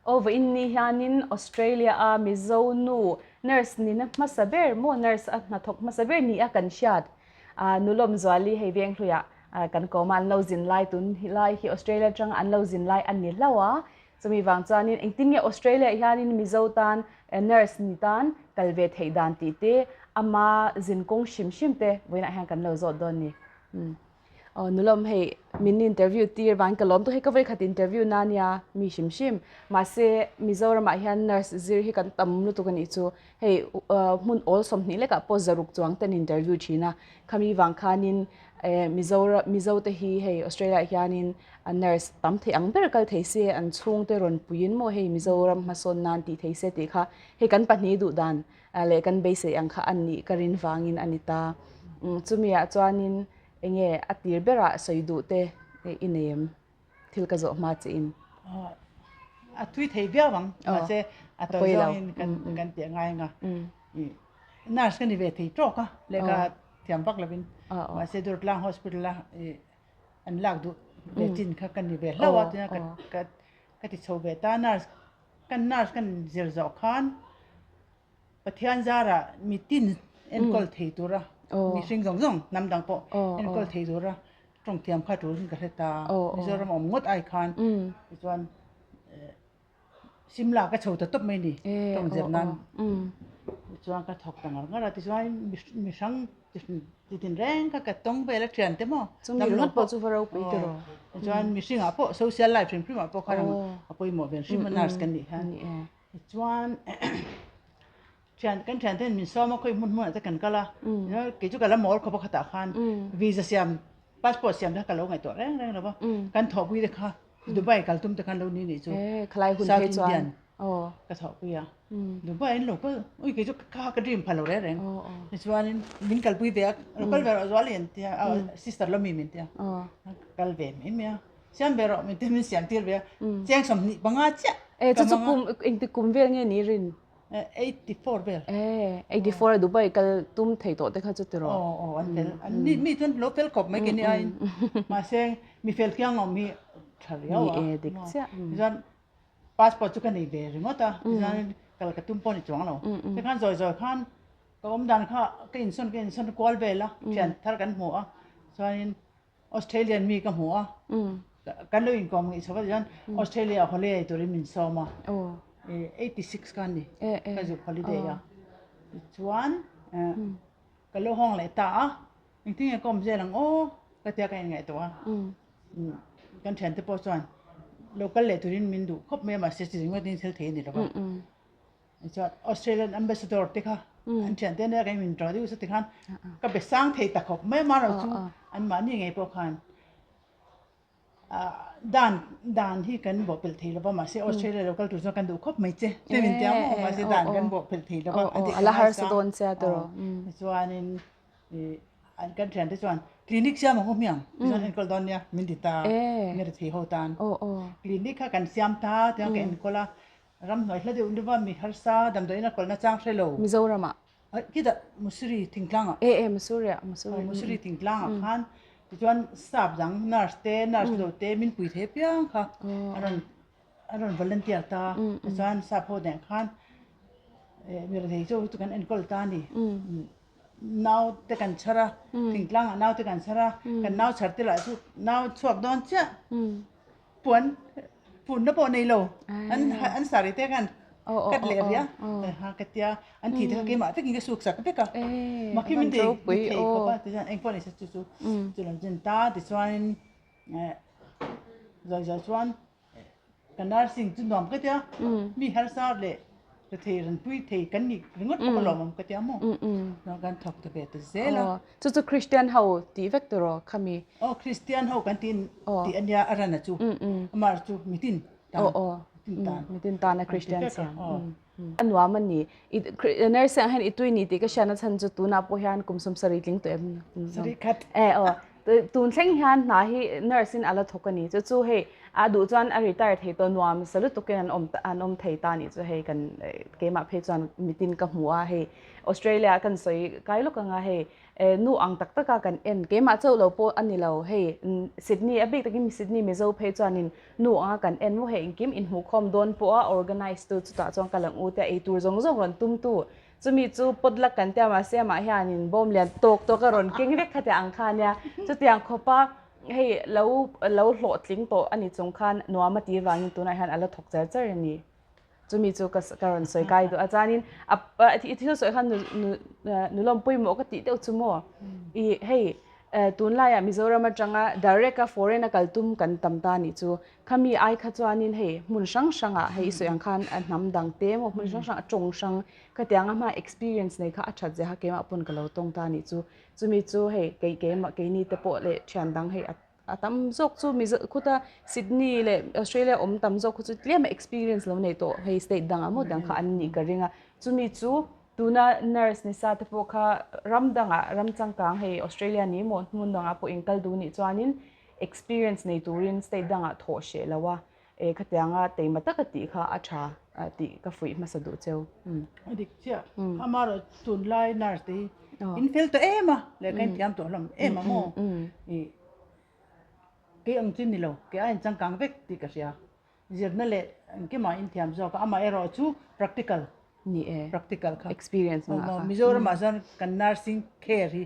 Aw vawiin ni hianin Australia a Mizo nu nurse nina hmasa ber maw nurse a hnathawk hmasa ber nia kan hriat Nulawmzuali hei Venghluiah kan kawm a an lo zin lai tun lai hi Australia atanga an lo zin lai a ni hlauh a chumi vang chuanin engtin nge Australia ah hianin Mizo tan nurse ni tan kal ve theih dan tih te ama zin kawng hrim hrim te vawiinah hian kan lo zawt dawn a ni. Aw nulawm hei min interview tir vang ka lawm tawh hei ka vawikhat interview na nia mi hrim hrim mahse Mizoram ah hian nurse zir hi kan tam lutuk a nih chu hei hmun awl 20 lekah pawh zaruk chuang ten interview thin a khami vang khanin eh Mizoram Mizo te hi hei Australia ah hianin nurse tam thei ang ber kal thei se an chhungte rawn puiin maw hei Mizoram hmasawn nan tih thei se tih kha hei kan pahnih duh dan leh kan beisei ang kha a nih ka rin vangin a ni ta. Chumi ah chuanin enge a tir berah sawi duh te i nei em? Thil ka zawh hma che in. A tui thei viau ang, mahse a tawi zawngin kan tih a ngai ang a. Nurse ka ni ve thei tawk a, lehkha thiam vak lovin. Mahse Durtlang Hospital a an lak duh ve chin kha ka ni ve hlauh a, tina ka ti chho ve ta. Nurse Kan nurse kan zir zawh khan Pathian zarah mitin enkawl thei tura mihring zawng zawng hnam dang pawh enkawl thei tura tawng thiam kha turin ka hre ta. Mizoram awm ngawt ai khan tichuan Simla ka chho ta tawp mai ni tawng zir nan. Tichuan ka thawk ta ngar ngar a tichuan mihrang Ti tin reng kha ka tawng vel a thian te maw. Chumi ringawt pawh chu va ropui te rawh. Chuan mihring ah pawh social life hrim hrim ah pawh khan a pawimawh vel hrim a nurse kan nih khan. Chuan thian kan thian ten min sawm a khawi hmun hmun ah te kan kal a. Kei chu ka la mawl khawp a khatah khan visa siam passport siam te kha ka lo ngaihtuah reng reng lo va. Kan thawhpui te kha Dubai kal tum te khan lo ni nih chu. South Indian. Ka thawhpui a. Dubai in lo kal ui kei chu kha ka dream pha lo reng reng. Tichuanin min kalpui ve a, lo kal ve rawh Zuali an tia, sister lo mi min tia. Kal ve mai mai a, siam ve rawh min tia min siam tir ve a, cheng 25 chiah. E chu chu kum engti kum vel nge ni rin? 84 vel. E 84 a Dubai kal tum thei tawh te kha chu tiraw? Aw aw an fel, an ni mi chuan lo fel khawp mai ke ni aiin. Mahse mi fel thiang awm hi tha riau a. Ni e dik chiah. Tichuan Passport chu ka nei ve ringawt a, tichuan kal ka tum pawh ni chuang lo. Tikhan zawi zawi khan ka awm dan kha ka insawn ka insawn kual vel a, thian thar kan hmu a, chuanin Australian mi ka hmu a, kan lo inkawm ngeih chho va tichuan Australia ah holiday turin min sawm a, 86 kha a ni ka zuk holiday a, tichuan ka lo hawng leh ta a, engtin nge ka awm zel ang aw ka tia ka inngaihtuah a. Kan thiante pawh chuan lo kal leh turin min duh khawp mai a mahse chi ringawtin thil thei a ni lo va. Chuan Australian Ambassador te kha an thiante ania kan introduce a tikhan ka be sang thei ta khawp mai a marawh chu anmahni ngei pawh khan dan dan hi kan bawhpelh thei lo va mahse Australia lo kal tur chuan kan duh khawp mai che te min tia maw mahse dan kan bawhpelh thei lo va a ti a la harsa dawn che a tawrh. Chuanin An kan thiante chuan clinic siam ang u hmiang tichuan enkawl dawn nia min ti ta mi rethei ho tan clinic kha kan siam ta tiang ka enkawl a ramhnuai hla deuh deuh a mi harsa damdawiin a kawlna chang hre lo Mizoram ah khitah Musuri thingtlang ah e e Musuri ah Musuri Musuri thingtlang ah khan tichuan staff dang nurse te nurse lo te min pui thei apiang kha a rawn a rawn volunteer ta tichuan staff ho nen khan mi rethei chu kan enkawl ta a ni. Nau te kan chhar a, thingtlang ah nau te kan chhar a, kan nau chhar te lah chu nau chhuak dawn chiah puan punna pawh nei lo an an saree te khan cut leh rih a ha ka tia an thi te kha keimah vekin ka suk sak vek a makhi min thei khawp a tichuan engpawh ni se chu chu chu lam chin ta tichuanin zawi zawi chuan Ka nursing chu nuam ka tia, mi harsa leh ka thei ran pui thei kan nih ringawt pawh ka lawm awm ka tia maw. Chuan kan thawk ta ve ta zel a. Chu chu Christian ho tih vek tur aw khami. Aw Christian ho kan tih tih ania a rana chu. Amah chu mitin tan. Mitin tan. Mitin tan a Christian siam. A nuam a ni. I nursing ah hian i tui ni tih ka hriatna chhan chu tunah pawh hian kum 70 tling tawh em? Sarih khat. E aw. Tun thleng hian hna hi nurse in a la thawk a ni. Chu chu hei A duh chuan a retire thei tawh nuam sa lutukin an awm an awm thei ta nih chu hei kan keimah phei chuan mitin ka hmu a hei Australia kan sawi kai lawk anga hei nu ang tak taka kan en keimah chauh lo pawh a ni lo hei Sydney a bik takin Sydney Mizo phei chuanin nu anga kan en maw hei engkim inhmuhkhawm dawn pawha organise tu chutah chuan ka lang u te ei tur zawng zawng rawn tum tu chumi chu potluck kan tia mahse amah hianin bawm lian tawk tawk a rawn keng vek kha tia ang kha ania chutiang khawpa hei lo lo hlawhtling tawh a ni chung khan nuam a tih vangin tunah hian a la thawk char char a ni. Chumi chu ka ka rawn sawi kai duh a chuanin a i thil sawi khan nu nu nulawm pawimawh ka tih deuh chu maw i hei tunlaiah Mizoram atanga direct a foreign a kal tum kan tam ta nih chu khami ai kha chuanin hei hmun hrang hrangah hei i sawi ang khan a hnam dang te emaw hmun hrang hrang a tawng hrang khatiang a hma experience nei kha a that zia kha keimah pawn ka lo tawng ta nih chu chumi chu hei kei keimah keini te pawh leh thian dang hei a A tam zawk chu Mizo khuta Sydney leh Australia awm tam zawk khu chu tlem a experience lo nei tawh hei state dangah maw dang kha an nih ka ring a. Chumi chu tuna nurse ni sa te pawh kha ram dangah ram changkang hei Australia ni maw hmun dangah pawh inkal duh nih chuanin experience nei turin state dangah thawh hreh lo a. E khatianga teima taka tih kha a tha tih ka fuih hmasa duh cheu. A dik chiah. Amaherawh tunlai nurse te hi in fel tawh em a, lehkha in thiam tawh hlawm em a maw? I kei ang chu ni lo, kei aiin changkang vek tih ka hria. Zirna leh engkimah in thiam zawk a, amaherawh chu practical. Ni e. Practical kha. Experience ngah kha. Mizoramah chuan kan nursing care hi.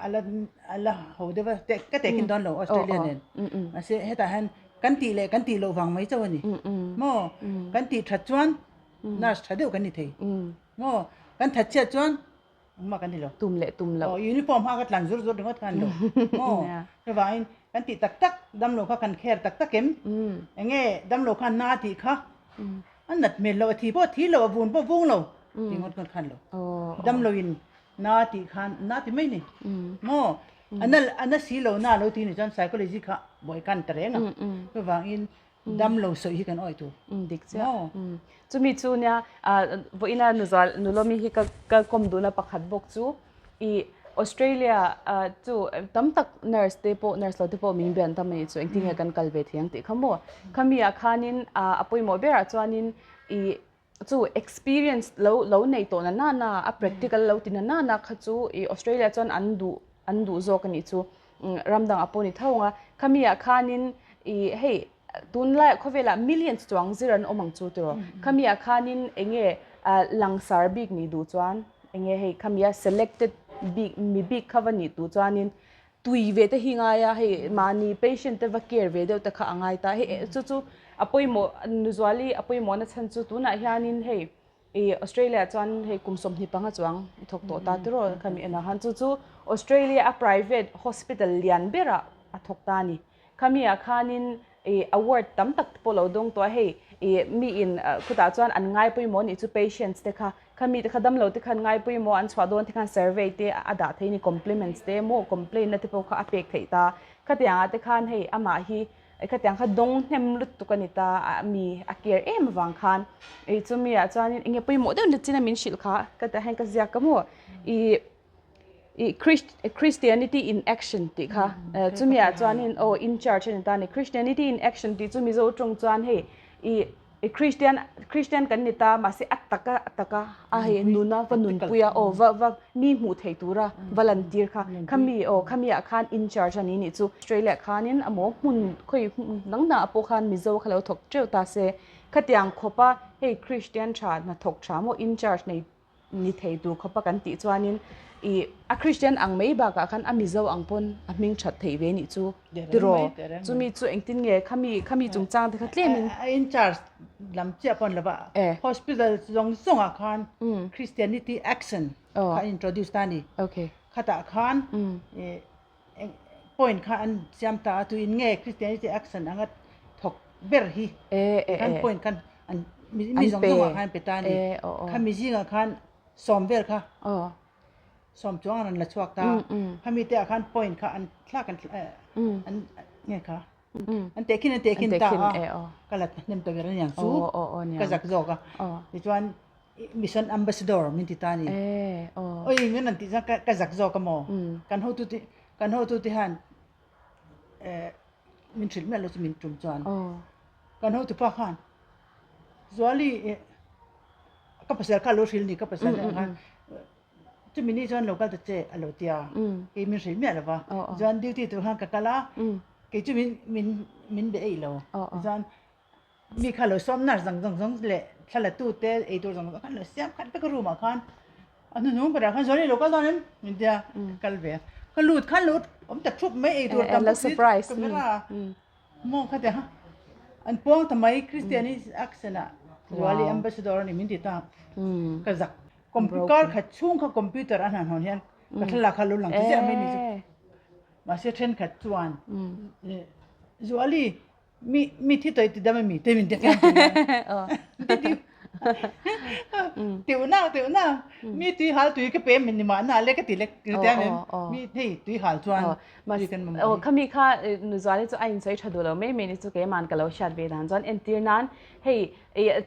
A la a la ho deuh a teh ka tehkhin dawn lo Australia nen mahse hetah hian kan tih leh kan tih loh vang mai chauh a ni maw kan tih that chuan nurse tha deuh kan ni thei maw kan that chhiat chuan engmah kan ni lo tum leh tum loh aw uniform kha ka tlan zur zur ringawt kha a ni lo maw chuvangin kan tih tak tak damlo kha kan care tak tak em eng nge damlo khan na tih kha a nat hmel loh a thi pawh a thi lo a vun pawh a vung lo tih ngawt ngawt kha a ni lo damlo in Na tih khan na ti mai ni. Maw? A na a na si lo na lo ti ni chuan psychology kha buai kan ta reng a. Chuvangin dam lo sawi hi kan awih tur. Dik chiah. Maw? Chumi chu nia vawiina Nuzual Nulomi hi ka ka kawm duhna pakhat bawk chu i Australia chu tam tak nurse te pawh nurse lo te pawh min bian tam a nih chu engtin nge kan kal ve thei ang tih kha maw? Khami ah khanin a pawimawh berah chuanin i Chu experience lo lo nei tawh na na na a practical lo ti na na na kha chu i Australia chuan an duh an duh zawk a nih chu ram dangah pawh ni tho ang a khami ah khanin i hei tunlaiah khawvelah millions chuang zir an awm ang chu tiraw khami ah khanin eng nge langsar bik nih duh chuan eng nge hei khami a selected bik mi bik kha va nih duh chuanin tui ve te hi ngai a hei mahni patient te va care ve deuh te kha a ngai ta hei chu chu a pawimawh Nuzuali a pawimawh na chhan chu tunah hianin hei ih Australia chuan hei kum 25 chuang i thawk tawh ta tiraw khami enah khan chu chu Australia a private hospital lian berah a thawk ta a ni khami ah khanin ih award tam tak te pawh lo dawng tawh a hei ih mi in khutah chuan an ngai pawimawh anih chu patients te kha Khami te kha damlo te khan ngai pawimawh an chhuah dawn te khan survey te a dah thei ni compliments te emaw complaint na te pawh kha a pek theih ta. Khatiang ah te khan hei amah hi khatiang kha dawng hnem lutuk a ni ta a mi a care em avang khan ih chumi ah chuanin eng nge pawimawh deuh na chin a min hrilh kha ka tah hian ka ziak ka maw ih ih Christianity in action tih kha chumi ah chuanin aw in charge a ni ta a ni Christianity in action tih chu Mizo tawng chuan hei ih I Christian Christian kan ni ta mahse a taka a taka a hei nuna va nunpui a aw va va mi hmuh theih tura va lan tir kha khami aw khami ah khan in charge a ni nih chu Australia khanin amaw hmun khawi hmun dang dangah pawh khan Mizo kha lo thawk teuh ta se khatiang khawpa hei Christian tha hnathawk tha maw in charge nei ni thei tur khawpa kan tih chuanin ih a Christian ang mai bakah khan a Mizo ang pawn a hming that theih ve nih chu tiraw chumi chu engtin nge khami khami chungchang te kha tlemin a in charge lam chiah pawn lova hospital zawng zawngah khan Christianity action kha introduce ta a ni khatah khan point kha an siam ta a tuin nge Christianity action anga thawk ber hi khan point khan an mi zawng zawngah khan pe ta a ni khami zingah khan sawm vel kha sawm chuang an rawn la chhuak ta khami te ah khan point kha an thlak an an nge kha an tehkhin an tehkhin ta a ka la hnem ta ber aniang chu ka zak zawk a tichuan Mission Ambassador min ti ta a ni. Oi min rawn tih chuan ka zak zawk a maw? Kan hotu te kan hotu te hian eh min hrilh miah lo chu min tum chuan kan hotupa khan Zuali eh ka pasal kha a lo hrilh ni ka pasal ah khan chumi ni chuan lo kal ta che a lo tia kei min hrilh miah lo va chuan duty tur khan ka kal a kei chu min min min be eih lo chuan mi kha lo sawm nurse zawng zawng zawng leh thla la tu te ei tur zawng zawng khan lo siam khat vek a room ah khan a hnuhnung berah khan Zuali lo kal dawn em min tia ka kal ve a ka lut khan lo awm ta thup mai ei tur tam bawk si camera Maw kha te an puang ta mai Christian hi accent ah Zuali ambassador a ni min ti ta ka zak kar khat chhung kha computer a hna hnawn hian ka thlalak kha lo lang ta ziah mai ni chu mahse thenkhat chuan Zuali mi mi thi tawih ti dam a mi te min ti fiam thin Teuh nak teuh nak mi tui hal tui ka pe min ni mah na le ka ti le ti a mem mi hei tui hal chuan tui kan mamawh hi. Khami kha Nuzuali chu a insawi tha duh lo mai mai ni chu keiman ka lo hriat ve dan chuan entir nan hei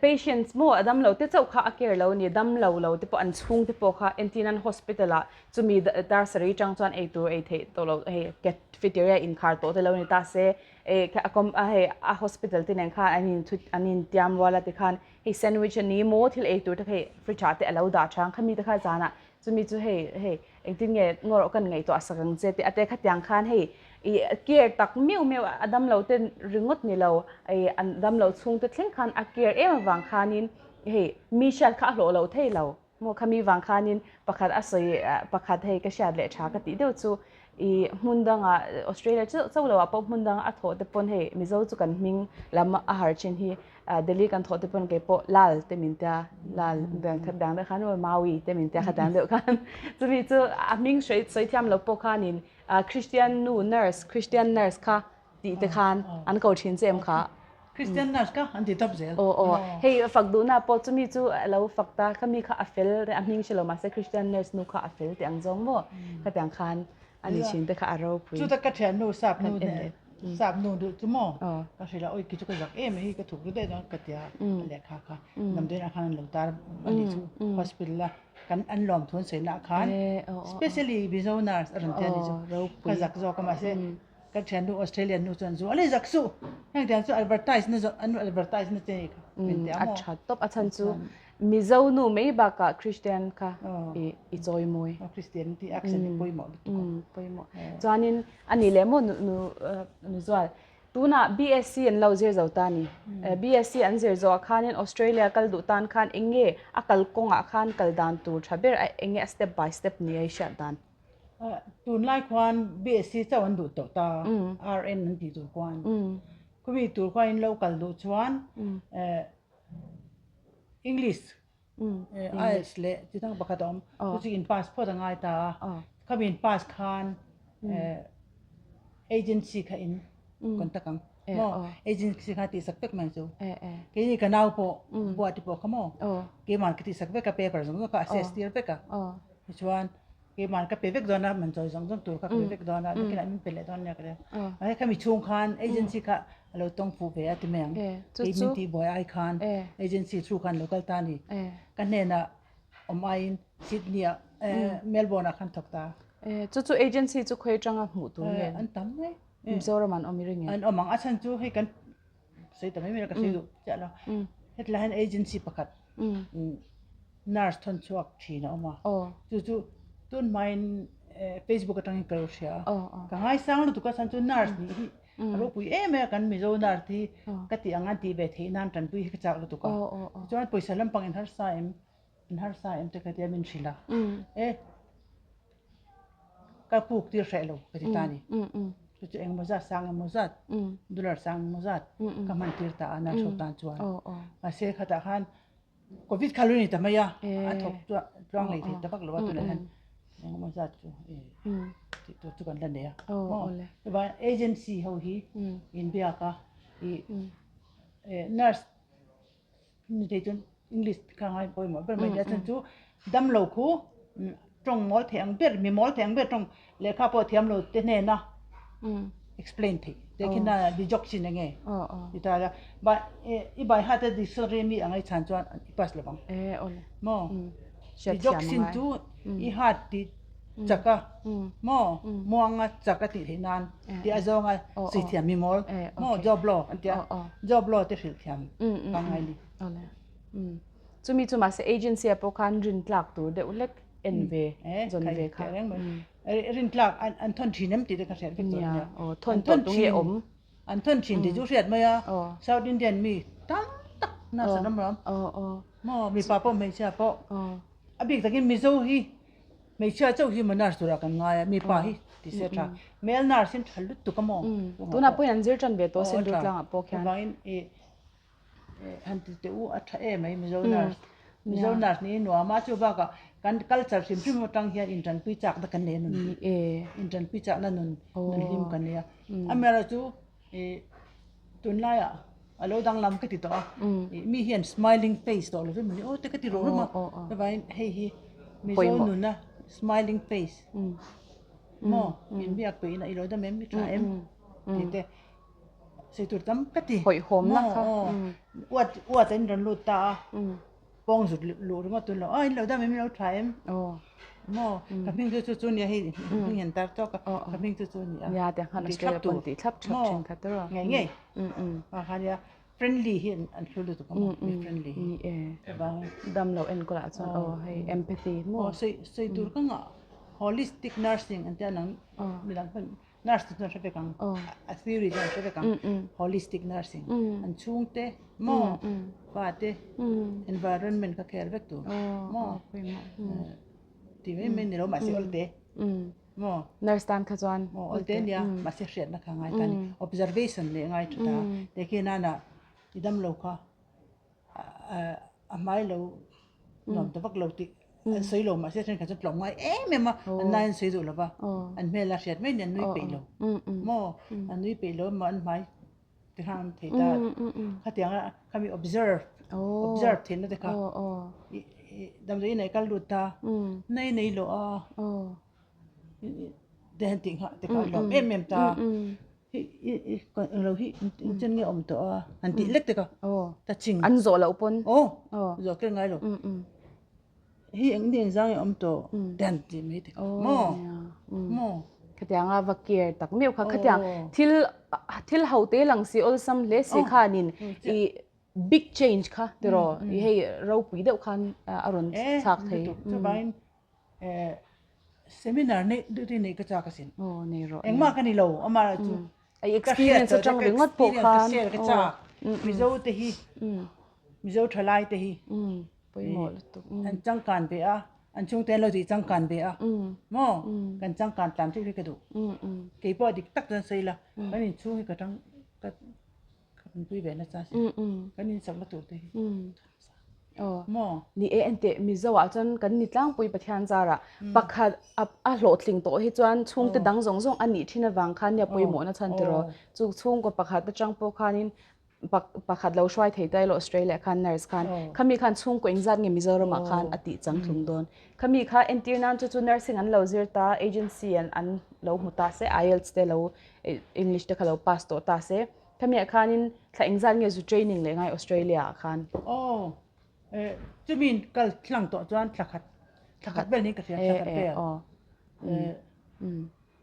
patients maw a dam lo te chauh kha a care lo ni dam lo lo te pawh an chhung te pawh kha entir nan hospital ah chumi dar sarih tang chuan ei tur ei theih tawh lo hei cafeteria inkhar tawh te lo ni ta se Eh a com a hei a hospital te nen khan an in an in tiam rual a tikhan hei sandwich a ni maw thil ei tur te kha hei fridge ah te a lo dah tha ang khami te kha zanah chumi chu hei hei engtin nge ngaw rawh kan ngaihtuah sak ang che tih a te khatiang khan hei ih care tak miuh miuh a damlo te ringawt ni lo ih an damlo chhung te thleng khan a care em avang khanin hei mi hriat kha a hlawh lo thei lo. Maw khami vang khanin pakhat a sawi pakhat hei ka hriat leh tha ka tih deuh chu i hmun danga Australia chauh chauh lo ah pawh hmun danga a thawh te pawn hei Mizo chu kan hming lam a har chin hi Delhi kan thawh te pawn kei pawh Lal te min tia Lal beng that dang deuh khan Maui te min tia kha dang deuh khan chumi chu a hming sawi sawi thiam lo pawh khanin Christian nu nurse Christian nurse kha tih te khan an ko thin che em kha. Christian nurse kha an ti tawp zel. Aw aw hei fak duhna pawh chumi chu a lo fak ta kha mi kha a fel a hming hre lo mahse Christian nurse nu kha a fel tih ang zawng maw khatiang khan a ni thin te kha a ropui. Chuta ka thiannu sap nu nen sap nu duh chu maw ka hrilh a oi ki chu ka zak em hi ka thuk ru daih dawn ka tia a lehkha kha damdawiin ah khan an lo tar a nih chu hospital a kan an lawm thu an sawi na ah khan specially Mizo nurse a rawn tia a nih chu ka zak zawk a mahse Ka thiannu Australian nu chuan zual i zak suh, heng tiang chu advertise na zawh an advertise na che ni kha min ti a maw? A tha tawp a chhan chu Mizo nu mai bakah Christian kha i i chawi mawi. Christian tih accent hi pawimawh lutuk a. Pawimawh. Chuanin a ni leh maw nu nu nu zual tunah BSc an lo zir zo ta ni. BSc an zir zawh ah khanin Australia kal duh tan khan eng nge a kalkawngah khan kal dan tur tha ber a eng nge a step by step ni a i hriat dan? Tunlai khuan BSc chauh an duh tawh ta, RN an tih tur khuan. Khumi tur khuan in lo kal duh chuan English, IELTS leh chi dang pakhat a awm. Chu chu in pass phawt a ngai ta a. Khami in pass khan agency kha in contact ang. Maw agency kha tihsak vek mai chu. Keini ka nau pawh buah te pawh kha maw keimah ka tihsak vek a paper zawng zawng kha assess tir vek a. Tichuan keimah ka pe vek dawn a, man chawi zawng zawng tur kha ka pe vek dawn a, nakinah min pe leh dawn nia ka ti a. Mahse khami chhung khan agency kha a lo tawng fuh ve a ti mai ang. Kei min tih buai ai khan agency through khan lo kal ta a ni. Ka hnenah awm aiin Sydney ah Melbourne ah khan thawk ta. Chu chu agency chu khawi atanga hmuh tur nge? An tam mai. Mizoram an awm i ring em? An awm ang. A chhan chu hei kan sawi ta mai mai a, ka sawi duh chiah lo. Hetlai hian agency pakhat nurse thawn chhuak thin a awm a, chu chu tun hmain Facebook atangin ka lo hria a, ka ngaisang lutuk a chhan chu nurse nih hi a ropui em em a, kan Mizo nurse hi ka tih ang an tih ve theih nan tanpui hi ka chak lutuk a, tichuan pawisa lampang in harsa em in harsa em te ka tia min hrilh a, e ka puk tir hreh lo ka ti ta a ni, chu chu engemaw zat sang emaw zat dollar sang emaw zat ka hman tir ta a nurse ho tan chuan, mahse khatah khan Covid kha lo ni ta mai a, a thawk tluang lei thei ta vak lo a tunah hian engemaw zat chu tih tur chu kan la nei a. Chuan agency ho hi inbiak a ih nurse ni thei chuan English kha ngai pawimawh ber mai nia chuan chu damlo khu tawng mawl thei ang ber mi mawl thei ang ber tawng lehkha pawh thiam lo te hnena explain theih te khi na dijoxin enge ti ta la ba i bai hat a dictionary mi ang ai chhan chuan i pass lovang maw dijoxin chu i hat ti. Chak a maw muanga chak a tih theih nan tih a zawnga sui thiam mi mawl maw job law an tia job law te hrilh thiam pangngai ni. Chumi chu mahse agency ah pawh khan rin tlak tur deuh hlek en ve zawn ve kha. Rin tlak an thawn thin em tih te ka hriat vek tawh nia. Thawn tawh tu nge awm. An thawn thin tih chu hriat mai a South Indian mi tam tak nurse an awm rawm maw mipa pawh hmeichhia pawh a bik takin Mizo hi Hmeichhia chauh hi maw nurse turah kan ngai a, mipa hi ti se tha. Male nurse hi an tha lutuk a maw? Tunah pawhin an zir tan ve tawh sin Durtlangah pawh khian. Chuvangin i han ti teh u a tha em ai Mizo nurse. Mizo nurse nih hi nuam a, chu bakah kan culture hrim hrim atang hian intanpui chakna kan nei a nun hi. Intanpui chakna nun nun hlim kan nei a. Amaherawhchu I tunlaiah a lo danglam ka ti tawh a, i mi hian smiling face tawh lovin mawni aw te ka ti rawh rawm a, chuvangin hei hi Mizo nuna smiling face maw inbiak peih ina i lo dam em i tha em tih te sawi tur tam ka ti maw aw uat uat an rawn lut ta a. Pawng zut luh ringawt tun lo, aw in lo dam em in lo tha em? Maw ka hming chu chu chu nia hei hming hian tar tawk a, ka hming chu chu nia. Nia tiang khan Australia pawn tih thlap thlap thin kha tawrh a. Ngei ngei. A kha nia friendly hi an hlu lutuk a maw mi friendly hi. Ni e. Dam lo enkawl ah chuan aw hei empathy maw. Aw sawi sawi tur ka ngah holistic nursing an tia nang midang pawn Nurse te chuan hre vek ang, a theory chuan hre vek ang, holistic nursing an chhungte maw fate environment kha khel vek tur maw tih mai mai ni lo mahse awlte maw nurse tan kha chuan maw awlte nia mahse hriatna kha ngai ta ni observation leh ngai tha ta tehkhin nana i damlo kha a hmai lo nuam ta vak lo tih an sawi lo mahse thenkhat chuan tlawm ngai em em a an nai an sawi duh lo va an hmel a hriat mai ni an nui peih lo maw an nui peih lo emaw an hmai te khan an thei ta khatiang a khami observe observe theihna te kha damdawi inah i kal lut ta nai nei lo a te han tih nghah te kha a lawm em em ta. Hi i i englo hi engchen nge awm tawh a han tih lek tek a ta ching an zawh loh pawn aw zawh kel ngai lo hi eng ni engzang nge awm tawh te han tih mai tek maw maw khatiang a va care tak meuh kha khatiang thil thil ho te lang si awlsam hle si khanin i big change kha tiraw i hei ropui deuh khan a rawn chhak thei chuvangin Seminar neih duh te neih ka chak asin. Aw nei rawh. Engmah ka ni lo amah chu. A experience atang ringawt pawh khan. Ka share ka chak. Mizo te hi Mizo thalai te hi. Pawimawh lutuk. An changkan ve a, an chhungte an lo tih changkan ve a. Maw? Kan changkan tlan ṭeuh hi ka duh. Keipawh dik tak chuan sawi la, kan inchhung hi ka tang ka ka nupui ve nasa asin. Kan insakna tur te hi. Maw? Ni e enteh Mizo ah chuan kan ni tlangpui Pathian zarah pakhat a hlawhtling tawh hi chuan chhungte dang zawng zawng a nih thin avang khan nia pawimawhna chhan tiraw chu chhungkaw pakhat atang pawh khanin pakhat lo hruai thei ta ilo Australia khan nurse khan khami khan chhungkaw engzat nge Mizoramah khan a tih chang thlung dawn khami kha entir nan chu chu nursing an lo zir ta agency an an lo hmu ta se IELTS te lo English te kha lo pass tawh ta se. Khamiah khanin thla engzat nge zu training leh ngai Australia ah khan? Aw, chumi in kal hlang tawh chuan thla khat, thla khat vel niin ka hria, thla khat vel.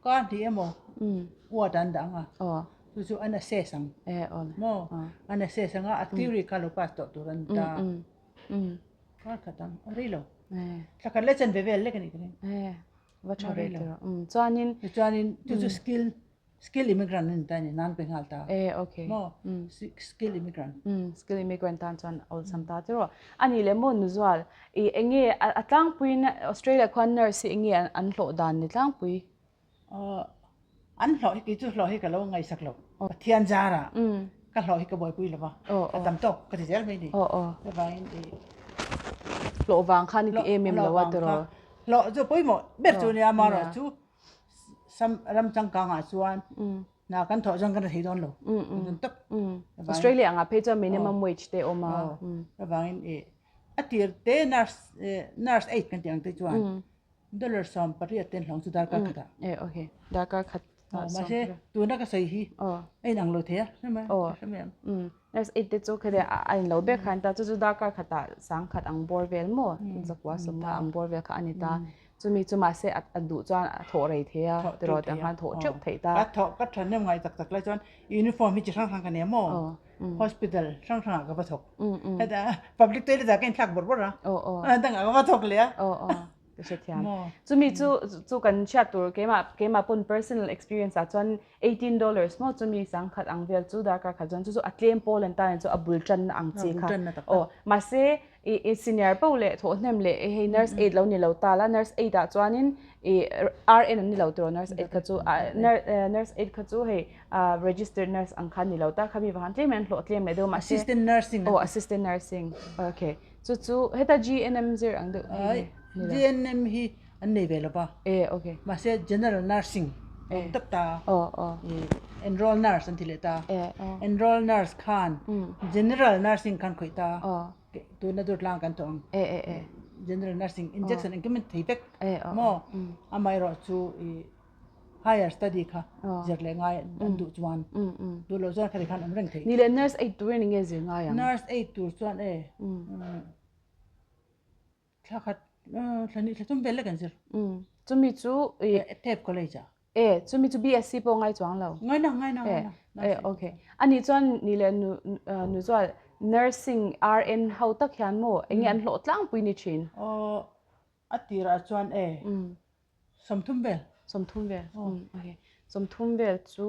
Ka hnih emaw ward an dah ang a, chu chu an assess ang, maw? An assess ang a, a theory kha lo pass tawh tur an ta. Kar khat ang, a rei lo. Thla khat leh chanve vel lek a nih ka ring. Va tha ve tiraw. Chuanin. Chuanin chu chu skill Skill immigrant an ta ni nan pe nghal ta. E okay. Mo skill immigrant. Skill immigrant tan chuan awlsam ta tiraw. Ani le mo Nuzual i enge a tlangpuiin Australia khuan nurse hi enge an hlawh dan ni tlangpui? An hlawh hi kei chu hlawh hi ka lo ngaihsak lo. Pathian zara ka hlawh hi ka buaipui lova. Ka tam tawk ka ti zel mai ni. Chuvangin i hlawh vang khan i ti em em lo a tiraw. Hlawh chu pawimawh ber chu nia amaherawhchu chu Sam ram changkangah chuan hna kan thawh chuan kan ra thei dawn lo. Kan tawp. Australia angah phei chuan minimum wage te awm a. Avangin i a tir te nurse nurse aid kan tih ang te chuan dollar 18 ten hlawng chu darkar khatah. E okay. Darkar khat. Mahse tuna ka sawi hi a inang lo thei a hre mai hre mai ang. Nurse aid te chu khati a in lo ber khan ta chu chu darkar khatah 10,000 ang bawr vel maw zakua sawmna ang bawr vel kha a ni ta. Chumi chu mahse a duh chuan a thawh rei thei a, tiraw tiang khan thawh teuh theih ta. Ka thawh ka thahnem ngai tak tak lai chuan uniform hi chi hrang hrang ka nei a maw? Hospital hrang hrangah ka va thawk. Heta public toilet ah ka inthlak bawrh bawrh a, dangah ka va thawk leh a. Ka hrethiam. Chumi chu chu kan hriat tur keimah keimah pawn personal experience ah chuan $18 maw chumi sangkhat ang vel chu darkar khat chuan chu chu a tlem pawl an tan chu a bul tanna ang chi kha. Aw mahse i i senior poh leh thawhhnem leh hei nurse aid lo ni lo ta la nurse aid ah chuanin i RN an ni lo tiraw nurse aid kha chu nurse aid kha chu hei registered nurse ang kha ni lo ta khami vang tlem in an hlawh tlem leh deuh mahse assistant nursing aw assistant nursing okay chu chu heta GNM zir ang deuh hei GNM hi an nei ve lo va e okay mahse general nursing awm tak ta aw aw enroll nurse an ti leh ta enroll nurse khan general nursing khan khawih ta Tuna dur tlang kan tawh ang. E e e. General nursing injection engkim an thei vek. E o. Maw? Amaherawh chu i higher study kha zir leh ngai an duh chuan duh loh chuan khati khan awm reng thei. Ni leh nurse aid turin enge zir ngai ang? Nurse aid tur chuan e thla khat thla hnih thla thum vel lek an zir. Chumi chu i Tep college ah. E, chumi chu BSc pawh ngai chuang lo. Ngai na, ngai na, ngai na. E, okay. Ani chuan ni leh nu nu chuan nursing RN ho tak hian maw enge an hlawh tlangpui ni thin? Aw, a tirah chuan e, 30 vel. 30 vel, okay. 30 vel chu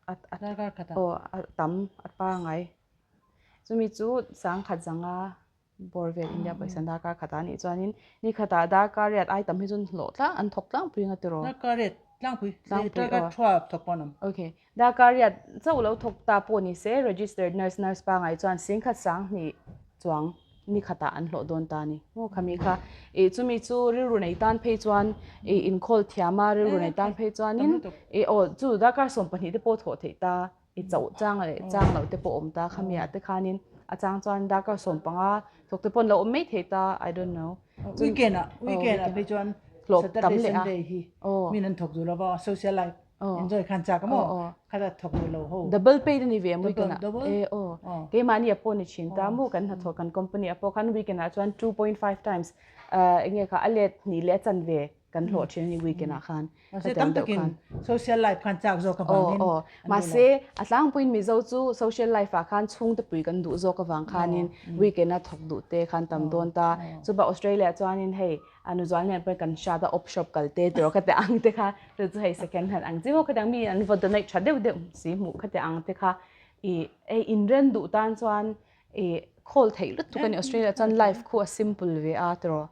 a a Darkar khat ah. Aw, a tam, a pangai. Chumi chu 10,000 zanga Bawr vel India pawisa darkar khat ah nih chuanin ni khatah darkar riat ai tam hi chuan hlawh tlang an thawk tlangpui anga tiraw? Darkar riat tlangpui, darkar thua thawk pawh an awm. Okay, darkar riat chauh lo thawk ta pawh ni se registered nurse, nurse pangai chuan 10,000 sanghnih chuang ni khatah an hlawh dawn ta a ni. Maw khami kha ih chumi chu rilru nei tan phei chuan ih inkhawl thiam a rilru nei tan phei chuanin ih aw chu darkar 12 te pawh thawh theih ta. I chauh chang leh chang loh te pawh awm ta khami ah te khanin a chang chuan darkar 15 thawk te pawh an lo awm mai thei ta I don't know. Weekend ah weekend ah phei chuan Saturday Sunday hi min an thawk duh lo va social life enjoy khan chak a maw khata thawk duh lo ho. Double paid a ni ve ang weekend ah e aw keimahni ah pawh ni thin ta maw kan hnathawh kan company ah pawh khan weekend ah chuan 2.5 times enge kha a let hnih leh a chanve kan hlawh thin a ni weekend ah khan. Mahse tam takin social life khan chak zawk avangin an duh lo. Mahse a tlangpuiin Mizo chu social life ah khan chhungte pui kan duh zawk avang khanin weekend a thawk duh te khan tam dawn ta. Chuba Australia ah chuanin hei a nuzual nen pawhin kan hriat a op shop kal te tiraw khati ang te kha chu chu hei second hand ang chi maw khati ang mi an va donate tha deuh deuh si hmuh khati ang te kha i hei inren duh tan chuan i khawl theih lutuk a ni Australia chuan life khu a simple ve a tiraw.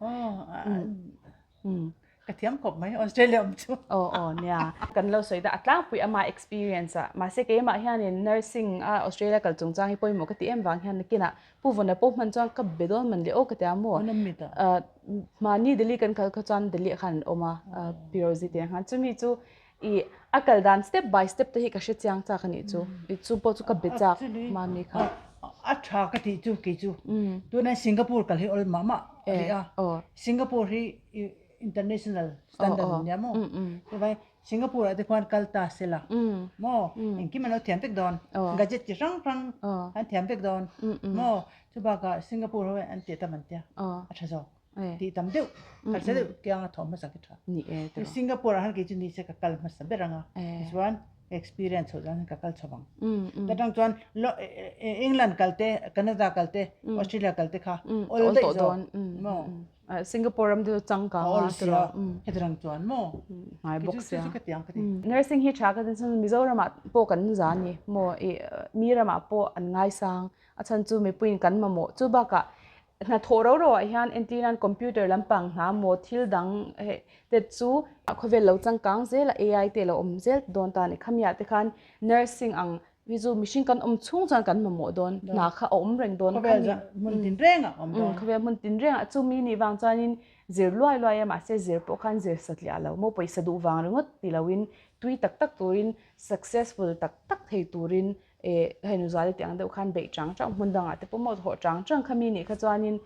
Ka thiam khawp mai Australia awm chu. Aw aw nia. Kan lo sawi ta a tlangpui ama experience a mahse keimah hianin nursing a Australia kal chungchang hi pawimawh ka ti em vang hian nakinah Pu Vawna pawh hman chuan ka be dawn man leh aw ka ti a maw. Mahni Delhi kan kal kha chuan Delhi ah khan an awm a Pirozi te ang khan chumi chu i a kal dan step by step te hi ka hre chiang chak a nih chu i chu pawh chu ka be chak mami kha. A tha ka tih chu kei chu tunah Singapore kal hi awl mah mah a ri a Singapore hi international standard a nia maw chuvai Singapore ah te khuan kal ta se la maw engkim an lo thiam vek dawn gadget chi hrang hrang an thiam vek dawn maw chubakah Singapore ho an tih tam an tia a tha zawk. Tih tam deuh, harsa deuh kianga thawm hmasa khi tha. Ni e tiraw. Singapore ah khan kei chu ni se ka kal hmasa ber ang a, tichuan ka experience chhoh chuan ka kal chho vang. Ta tang chuan England kal te, Canada kal te, Australia kal te kha awl daih zawk maw. Singapore ram te chu changkang a tiraw. Hetirang chuan maw. Ngai bawk sia. Kei chu ka ti ang ka ti. Nursing hi tha ka ti chuan Mizoram ah pawh kan za a ni maw, mi ram ah pawh an ngaisang a chhan chu mipuiin kan mamawh chu bakah Hnathawh ro ro ah hian entir nan computer lampang hna maw thil dang hei te chu khawvel lo changkang zel a AI te lo awm zel dawn ta a ni. Khami ah te khan nursing ang hi chu mihring kan awm chhung chuan kan mamawh dawn hna kha a awm reng dawn. Khawvel hmun tin reng ah a awm dawn. Khawvel hmun tin reng ah chumi nih vang chuanin zir luai luai a mahse zir pawh khan zir satliah lo maw pawisa duh vang ringawt ti loin tui tak tak turin successful tak tak thei turin E hei Nuzali tih ang deuh khan beih chang chang hmun dangah te pawh maw thawh chang chang kha mi nih kha chuanin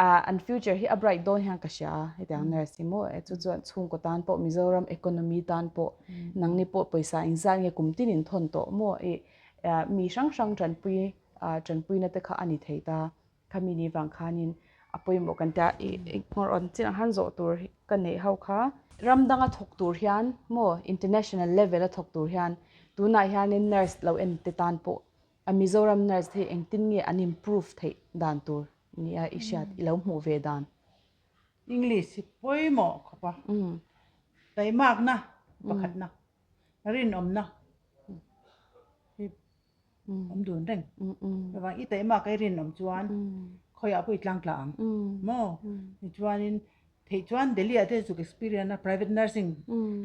ah an future hi a bright dawn hian ka hria a hetiang nurse hi maw e chu chuan chhungkaw tan pawh Mizoram economy tan pawh nangni pawh pawisa engzat nge kum tin in thawn tawh maw i mi hrang hrang tanpui ah tanpuina te kha a ni thei ta. Khami ni vang khanin a a pawimawh kan tia i nghawr awn chin ang khan zawh tur ka neih ho kha. Ram danga thawk tur hian maw international level a thawk tur hian tunah hianin nurse lo en te tan pawh a Mizoram nurse te hi engtin nge an improve theih dan tur nia i hriat i lo hmuh ve dan. English hi pawimawh khawp a, taimakna pakhatna rinawmna hi awm dun reng. Chuvang i taihmak a i rinawm chuan khawiah pawh i tlang tla ang maw? Tichuanin theih chuan Delhi ah te zuk experience a private nursing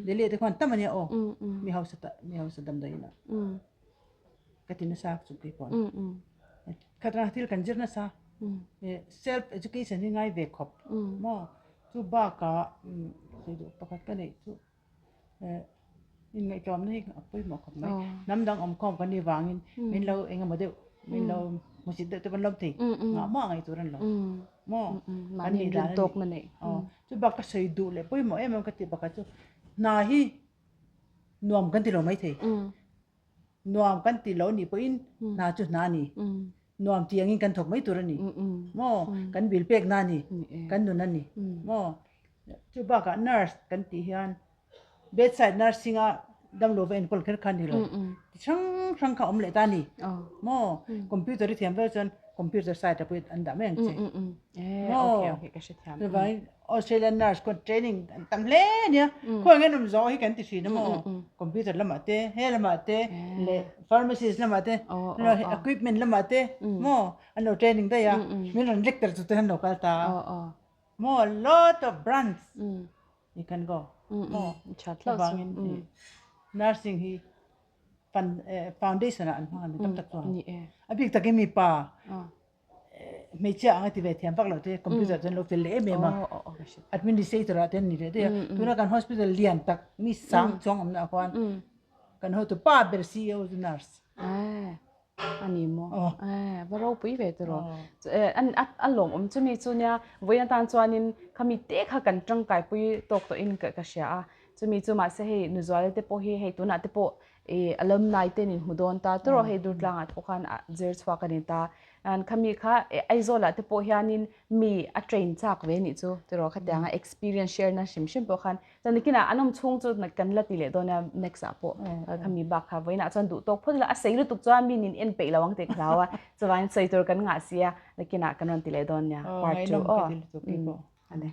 Delhi ah te khuan tam a nia aw mi hausa ta mi hausa damdawiin ah ka ti nasa chu kei pawh khatah thil kan zir nasa self education hi ngai ve khawp maw? Chu bakah sawi duh pakhat ka neih chu. Inngaihtlawmna hi a pawimawh khawp mai. Hnam dang awm khawm kan nih vangin min lo eng emaw deuh min lo hmusit deuh te pawn lo thei ngah mah ngaih tur a ni lo maw? Kan nih dan a ni. Aw chu bak ka sawi duh leh pawimawh em em ka tih pakhat chu hna hi nuam kan ti lo maithei. Nuam kan ti lo nih pawhin hna chu hna a ni. Nuam tih angin kan thawk mai tur a ni. Maw? Kan bill pek na a ni. Kan nun a ni. Maw? Chu bakah nurse kan tih hian bedside nursing a damlo va enkawl kher kha a ni lo. Ti hrang hrang kha a awm leh ta a ni. Maw? Computer i thiam viau chuan computer side ah pawh an dah mai ang che. Maw? Chuvangin Australian nurse khawn training an tam hle a nia. Khawi nge an awm zawh hi kan ti thin a maw? Computer lamah te, he lamah te leh pharmacist lamah te, equipment lamah te maw an lo training daih a. Min rawn lecture chu te an lo kal ta a. Maw lot of branch you can go maw? Chuvangin nursing hi foundation ah an hmang a ni tam tak chuan. A bik takin mipa Hmeichhia ang a ti ve thiam vak lo te computer chuan lo fel leh em em a administrator ah te an ni leh daih a tuna kan hospital lian tak mi sang chuang awmna ah khuan kan hotu pa ber ceo chu nurse a ni maw va ropui ve tawh rawh a lawmawm chumi chu nia vawiin atan chuanin khami te kha kan tangkai pui tawk tawhin ka hria a chumi chu mahse hei Nuzuala te pawh hi hei tunah te pawh I alumni te nin hmu dawn ta tawrh hei Durtlangah te pawh khan a zir chhuak a ni ta. An khami kha Aizawl ah te pawh hianin mi a train chak ve nih chu tiraw khatianga experience share na hrim hrim pawh khan chuan nikinah an awm chhung chu kan la ti leh dawn a next ah pawh khami bak kha vawiinah chuan duh tawk phawt ila a sei lutuk chuan mi nin en peih lo ang tih ka hlau a chuvangin sawi tur kan ngah si a nikinah kan rawn ti leh dawn nia part 2 aw. Ani.